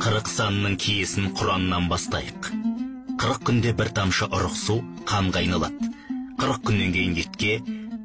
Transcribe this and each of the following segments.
40 санының киесін Құраннан бастайық. 40 күнде бір тамшы ұрық су қанға айналады. 40 күннен кейін етке,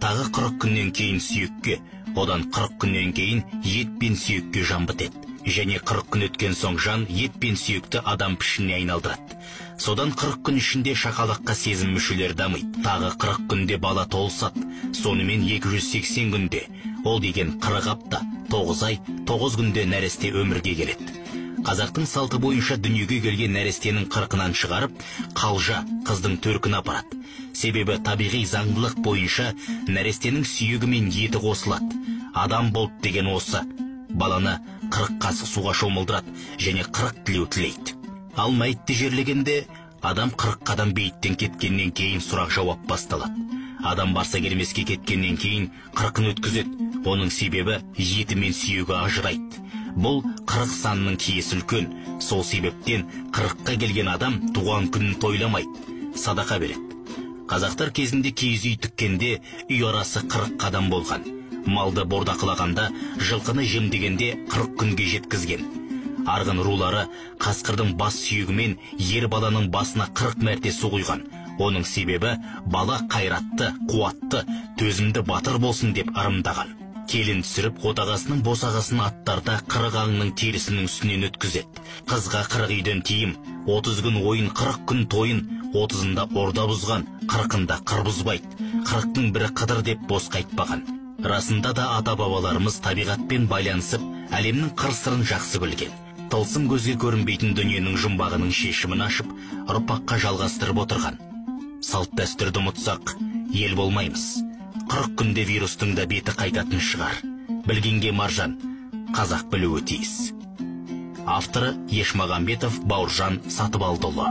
тағы 40 күннен кейін сүйекке, одан 40 күннен кейін ет пен сүйекке жан бітеді. Және 40 күн өткен соң жан ет пен сүйекті адам пішініне айналдырады. Содан 40 күн ішінде шақалаққа сезім мүшелері дамиды. Тағы 40 күнде бала толысады. Сонымен 280 күнде, ол деген 40 апта, 9 ай, 9 күнде нәресте өмірге келеді. Қазақтың салты бойынша дүниеге келген нәрестенің қырқынан шығарып, қалжа қыздың төркін апарады. Себебі табиғи заңдылық бойынша нәрестенің сүйегі мен еті қосылады. Адам болды деген осы. Баланы 40 қасық суға шомылдырады және 40 тілеу тілейді. Ал мәйітті жерлегенде адам 40 қадам бейіттен кеткеннен кейін сұрақ жауап басталады. Адам барса келмеске кеткеннен кейін 40-ын өткізеді. Оның себебі еті мен сүйегі ажырайды. Бұл 40 санның киесі үлкен. Сол себептен 40-қа келген адам туған күнін тойламайды, садақа береді. Қазақтар кезінде киіз үй тіккенде үй арасы 40 қадам болған. Малды бордақылағанда, жылқыны жемдегенде 40 күнге жеткізген. Арғын рулары қасқырдың бас сүйегімен ер баланың басына 40 мәрте су құйған. Оның себебі бала қайратты, қуатты, төзімді батыр болсын деп ырымдаған. Келін түсіріп, отағасының босағасын аттарда 40 аңның терісінің үстінен өткізеді. Қызға 40 үйден тиім, 30 күн ойын, 40 күн тойын, 30-ында орда бұзған, 40-ында қыр бұзбайды. 40-тың бірі қыдыр деп бос қайтпаған. Расында да ата-бабаларымыз табиғатпен байланысып, әлемнің қыр-сырын жақсы білген. Тылсым көзге көрінбейтін дүниенің жұмбағының шешімін ашып, ұрпаққа жалғастырып отырған. Салт дәстүрді ұмытсақ, ел болмаймыз. 40 күнде вирустың да беті қайтатын шығар. Білгенге маржан, қазақ білуі тиіс. Авторы Ешмағамбетов Бауыржан Сатыбалдыұлы.